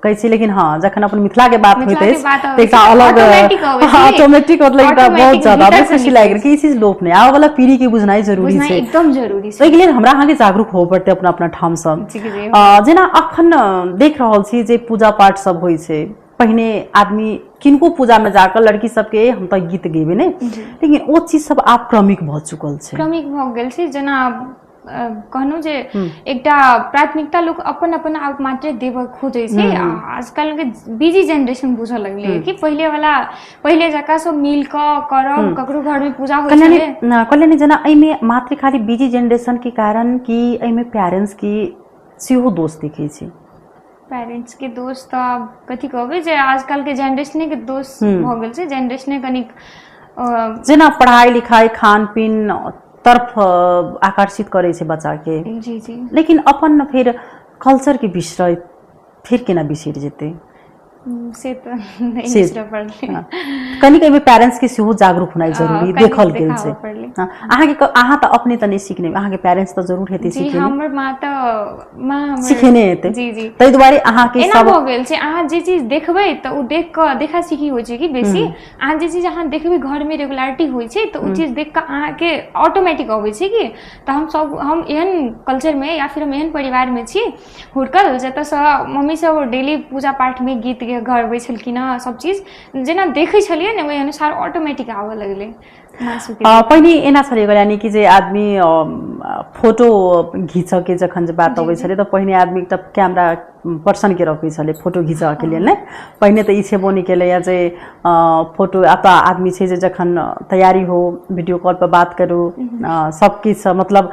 कहै छी, लेकिन हँ जखन अपन मिथिलाके बात होइत अछि तऽ एकटा अलग ऑटोमेटिक मतलब एकटा बहुत ज्यादा खुशी लागि गेल कि ई चीज लोप नहि, आबऽ वाला पीढ़ी के बुझनाइ जरूरी छै, एकदम जरूरी छै। ओहिके लेल हमरा अहाँके जागरूक होबऽ पड़तै अपना अपना ठामसँ। जेना अखन देख रहल छी जे पूजा पाठ सब होइ छै, पहिने आदमी किनको पूजा में जाकर लड़की सबके हम तऽ गीत गेबे नहि, लेकिन ओ चीज सब आब क्रमिक भऽ चुकल छै, क्रमिक भऽ गेल छै। जेना कहलहुँ जे एकटा प्राथमिकता लोक अपन अपन आप मात्र देबऽ खोजै छै। आजकल के बिजी जेनरेशन बुझऽ लगलै कि पहिले वाला पहिले जकाँ सब मिल कऽ करब, ककरो घर में पूजा होइ छलै। कल्याणी, जेना एहिमे मात्र खाली बिजी जेनरेशन के कारण कि एहिमे पेरेंट्स के सेहो दोष देखै छै? पेरेंट्स के दोष तऽ आब कथी कहबै जे आजकल के जेनरेशने के दोष भऽ गेल छै, जेनरेशने कनिक जेना पढ़ाई लिखाई खान पीन तरफ आकर्षित करै छै बच्चा के। जी जी। लेकिन अपन फेर कल्चर के बिसरै फेर केना बिसरि जेतै? से तऽ नहि बिसरऽ पड़लै। कनिक एहिमे पेरेंट्स के सेहो जागरूक होनाइ जरूरी देखल गेल छै। अहाँके अहाँ तऽ अपने तऽ नहि सिखने, अहाँके पेरेंट्स तऽ जरूर हेतै सिखेने। हमर माँ तऽ माँ सिखेने हेतै। जी जी। ताहि दुआरे अहाँके एना भऽ गेल छै, अहाँ जे चीज देखबै तऽ ओ देख कऽ देखा सीखी होइ छै कि बेसी अहाँ जे चीज अहाँ देखबै घरमे रेगुलरिटी होइ छै तऽ ओ चीज देख कऽ अहाँके ऑटोमेटिक अबै छै कि। तऽ हम सब हम एहन कल्चरमे या फिर हम एहन परिवारमे छी हुड़कल जतऽसँ मम्मी सब डेली पूजा पाठमे गीत गबै छलखिन हँ, सब चीज जेना देखै छलियै ने ओहि अनुसार ऑटोमेटिक आबऽ लगलै। पहिने एना छलै यानी कि जे आदमी फोटो घिचऽके जखन जे बात अबै छलै तऽ पहिने आदमी एकटा कैमरा पर्सनके रखै छलै फोटो घिचऽके लेल ने। पहिने तऽ ई छेबो नहि केलैए जे फोटो, आब तऽ आदमी छै जे जखन तैयारी हो वीडियो कॉल पर बात करू, सब किछु मतलब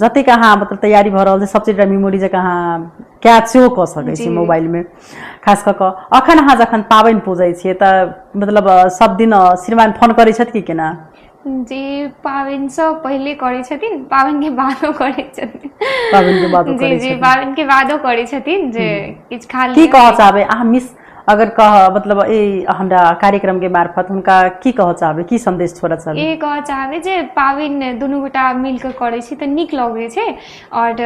जतेक अहाँ मतलब तैयारी भऽ रहल छै सब चीज मेमोरी जकाँ अहाँ कैच सेहो कऽ सकै छी मोबाइलमे। खास कऽ कऽ अखन अहाँ जखन पाबनि पूजै छियै तऽ मतलब सब दिन श्रीमान फोन करै छथि कि केना? जी, पाबनिसँ पहिले करै छथिन, पाबनिके बादो करै छथिन। पाबनिके बादो जी जी, पाबनिके बादो करै छथिन जे किछु खा की कहऽ चाहबै अहाँ मिस अगर कह मतलब ई हमरा कार्यक्रम के मार्फत हुनका की कहऽ चाहबै, की संदेश छोड़ऽ चाहबै? ई कहऽ चाहबै जे पाबनि दुनू गोटा मिल कऽ करै छी तऽ नीक लगै छै आओर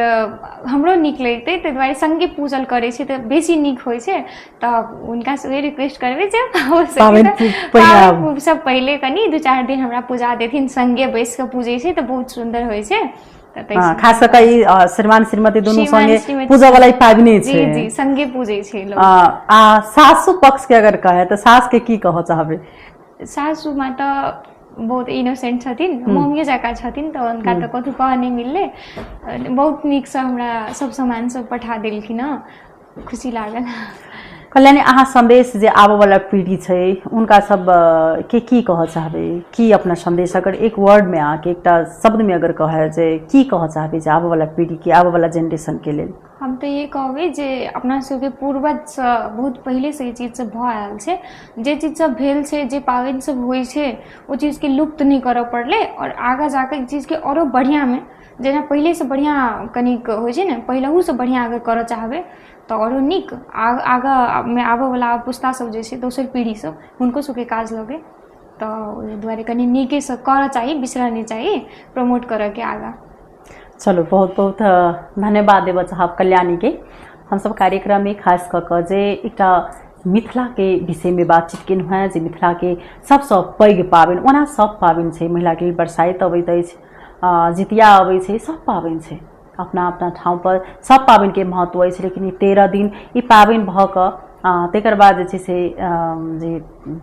हमरो नीक लगितै, ताहि दुआरे सङ्गे पूजल करै छी तऽ बेसी नीक होइ छै। तऽ हुनका से रिक्वेस्ट करबै जे पाबनि सब पहिले कनि 2-4 दिन हमरा पूजा देथिन, सङ्गे बैस कऽ पूजै छै तऽ बहुत सुन्दर होइ छै। खास कऽ ई श्रीमान श्रीमती दुनू संगे पूजा वाला ई पाबनि छै। जी जी, संगे पूजै छै लोग। आ सासु पक्ष के अगर कहे तऽ सास के की कहऽ चाहबै? सासु माँ तऽ बहुत इनोसेंट छथिन, मम्मीए जकाँ छथिन, तऽ हुनका तऽ कथू कहऽ नहि मिललै। बहुत नीकसँ हमरा सब सामान सब पठा देलखिन हँ, खुशी लागल। कल्याणी, अहाँ संदेश जे आबऽ वाला पीढ़ी छै हुनका सब के की कहऽ चाहबै? की अपना संदेश अगर एक वर्ड में अहाँके एकटा शब्द में अगर कहै जे की कहऽ चाहबै जे आबऽ वाला पीढ़ी के, आबऽ वाला जेनरेशन के लेल? हम तऽ ये कहबै जे अपना सबके पूर्वजसँ बहुत पहिलेसँ ई चीज सब भऽ आयल छै, जे चीज सब भेल छै, जे पाबनि सब होइ छै ओ चीजके लुप्त नहि करऽ पड़लै आओर आगाँ जाकऽ ई चीजके आओरो बढ़िआँमे जेना पहिलेसँ बढ़िआँ कनिक होइ छै ने, पहिलहुसँ बढ़िआँ अगर करऽ चाहबै तऽ आओरो नीक आगाँमे आबऽवला पुस्ता सब जे छै दोसर पीढ़ी सब हुनको सबके काज लगै, तऽ ओहि दुआरे कनि नीकेसँ करऽ चाही, बिसरऽ नहि चाही, प्रमोट करऽके आगाँ। चलू, बहुत बहुत धन्यवाद देबऽ चाहब कल्याणीके। हमसब कार्यक्रममे खास कऽ कऽ जे एकटा मिथिलाके विषयमे बातचीत केलहुँ हेँ जे मिथिलाके सबसँ पैघ पाबनि, ओना सब पाबनि छै महिलाके लेल, बरसाइत अबैत अछि, जितिया अबै छै, सब पाबनि छै अपना अपना ठाउँ पर, सब पाबनिके महत्व अछि, लेकिन ई 13 दिन ई पाबनि भऽ कऽ तकर बाद जे छै से जे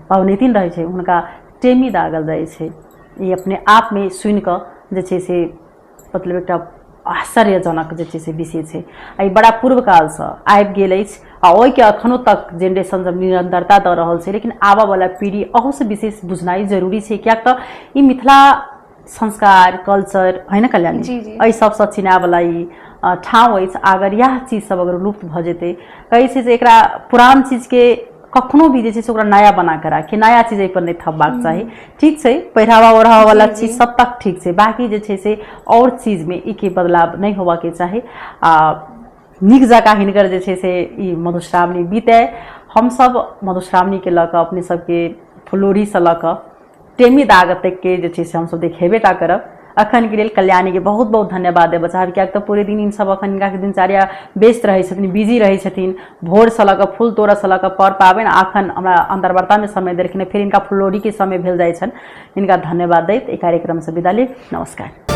पबनैतिन रहै छै हुनका टेमी दागल जाइ छै। ई अपने आपमे सुनिकऽ जे छै से मतलब एकटा आश्चर्यजनक जे छै से विषय छै। आ ई बड़ा पूर्व कालसँ आबि गेल अछि आ ओहिके अखनो तक जेनरेशन सब निरंतरता दऽ रहल छै, लेकिन आबऽवला पीढ़ी अहूसँ विशेष बुझनाइ जरूरी छै, किएक तऽ ई मिथिला संस्कार कल्चर है ने कल्याणी, एहि सबसँ चिनावला ई ठाउँ अछि। अगर इएह चीज सब अगर लुप्त भऽ जेतै, कहै छै जे एकरा पुरान चीजके कखनो भी जे छै से ओकरा नया बना कऽ राखी, नया चीज एहिपर नहि थपबाक चाही। ठीक छै, पहिरावा ओढ़ावा वाला चीज सब तक ठीक छै, बाकी जे छै से आओर चीजमे ई के बदलाव नहि होबाके चाही। आ नीक जकाँ हिनकर जे छै से ई मधुश्रावणी बीतै। हमसब मधुश्रावणीके लऽ कऽ अपने सबके फुललोढ़ीसँ लऽ कऽ टेमी दाग तकके जे छै से हमसब देखेबे टा करब। अखन के लेल कल्याणीके बहुत बहुत धन्यवाद देबऽ चाहब, किएक तऽ पूरे दिन ईसब अखन हिनका दिनचर्या व्यस्त रहै छथिन, बिजी रहै छथिन, भोरसँ लऽ कऽ फूल तोड़ऽसँ लऽ कऽ पर पाबनि। अखन हमरा अन्तर्वार्तामे समय देलखिन, फेर हिनका फुललोढ़ीके समय भेल जाइ छनि। हिनका धन्यवाद दैत एहि कार्यक्रमसँ विदा लेब। नमस्कार।